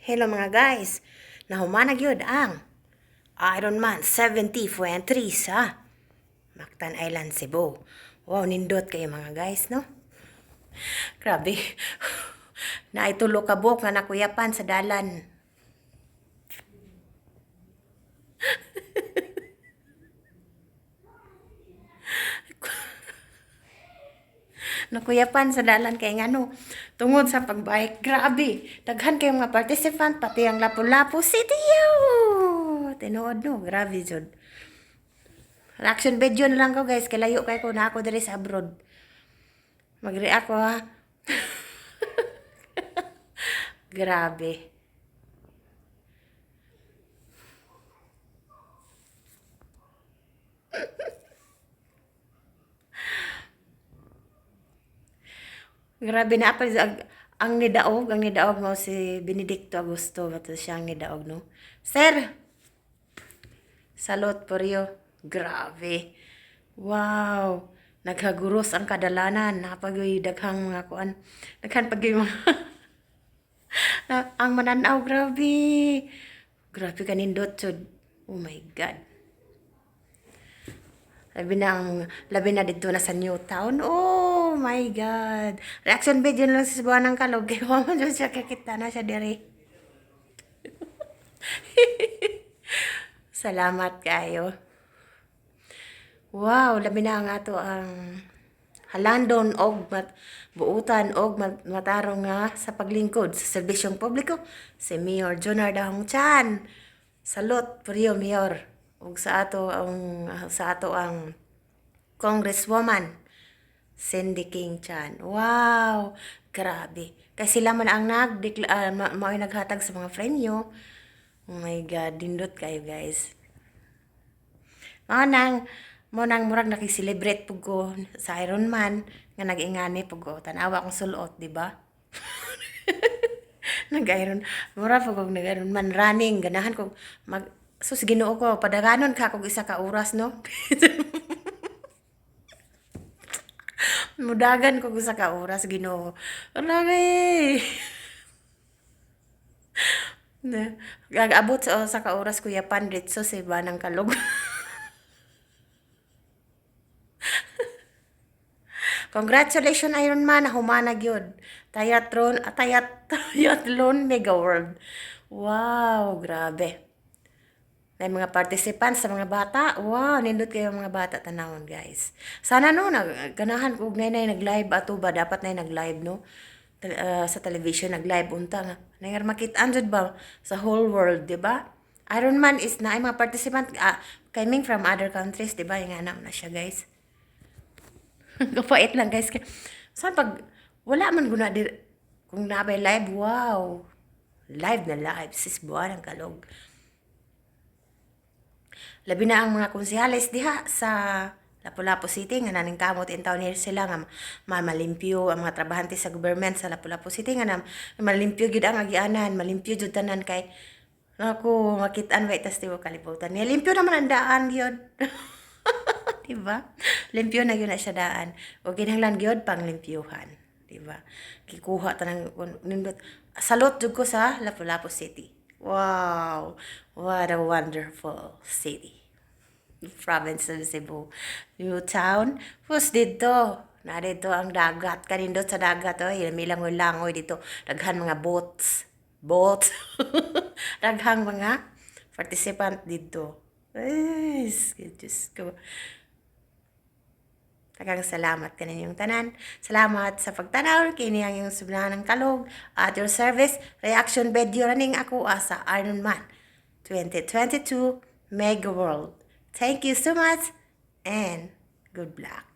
Hello, mga guys. Nahuman na gyud ang Ironman 70.3 sa Mactan Island, Cebu. Wow, nindot kayo, mga guys, no? Grabe. Naay tulo ka buok nga nakuyapan sa dalan. Nakuyapan sa dalan kay ngano, tungod sa pagbike. Grabe, daghan kay mga participant, pati ang Lapu-Lapu City. Yo! Tinuod, no, grabe jud. Reaction video na lang ko, guys, kay layo kay ko na ako diri sa abroad. Mag-react ko ha. Grabe. Grabe na pa ang nidaog mo si Benedicto Agosto ba to siya ang nidaog, no? Sir, salute for you. Grabe. Wow. Naghaguros ang kadalanan. Napagoy daghang mga kuan. Daghan pag mga na, ang mananaw, grabe. Grabe kanindot jud. Oh my God. Labi na dito na sa New Town. Oh my God. Reaction video na lang sa buwan ng kalog. Kaya mo siya kakita na siya diri. Salamat kayo. Wow, labi na nga to ang halandon og mat, buutan og mat, matarong nga sa paglingkod sa serbisyong publiko si Mayor Junard Dahong Chan. Salute for you, Mayor. Ug sa ato ang Congresswoman Cindy King Chan. Wow, grabe. Kasi sila man ang nag mao'y naghatag sa mga premyo. Oh my God, dindot kayo, guys. Mao nang murag naki-celebrate pug ko sa Ironman nga nag-ingani pug ko. Tan-awa akong sulot, di ba? Nag-Iron, mura pug kog nag-Ironman running, ganahan ko mag, sus, Ginoo ko, padaganon ka kog isa ka oras, no? Mudagan ko usa ka oras, Ginoo. Grabe. Na, abot sa usa ka oras, kuyapan diretso sa iba ng kalog. Congratulations, Iron Man, humana gyud. Triathlon, triathlon Mega World. Wow, grabe. May mga participants sa mga bata. Wow, nindot kayo mga bata tanawon, guys. Sana, no, nag, ganahan kog nay nag-live ato ba, dapat nay nag-live, no? Sa television nag-live unta nga. Nangar makit-an jud ba sa whole world, di ba? Iron Man is na ay mga participant coming from other countries, di ba? Yung anak na siya, guys. Kapait lang, guys. Saan pag wala man guna di, kung nabay live, wow. Live na live sis buwan ang kalog. Labi na ang mga konsehales diha sa Lapu-Lapu City nga naning kamot in town here sila nga malimpyo ang mga trabahante sa government sa Lapu-Lapu City nga na malimpyo gyud ang agianan, malimpyo jud tanan kay naku, makitaan ba itas tibuok kalibutan. Niya limpyo naman ang daan gyud. Diba? Limpyo na gyud na siya daan. O kinahanglan gyud pang limpyuhan, diba? Kikuha tanang nindot. Salute jud ko sa Lapu-Lapu City. Wow, what a wonderful city. Province of Cebu. New Town. Pus dito. Na dito ang dagat. Kanindot sa dagat. Oh, milangoy-langoy dito. Daghan mga boats. Boats. Daghang mga participant dito. Ay, Diyos ko. Daghang salamat kaninyong tanan. Salamat sa pagtanaw kini ang iyong subrahan ng kalog at your service reaction video running ako sa Ironman 2022 Mega World. Thank you so much and good luck.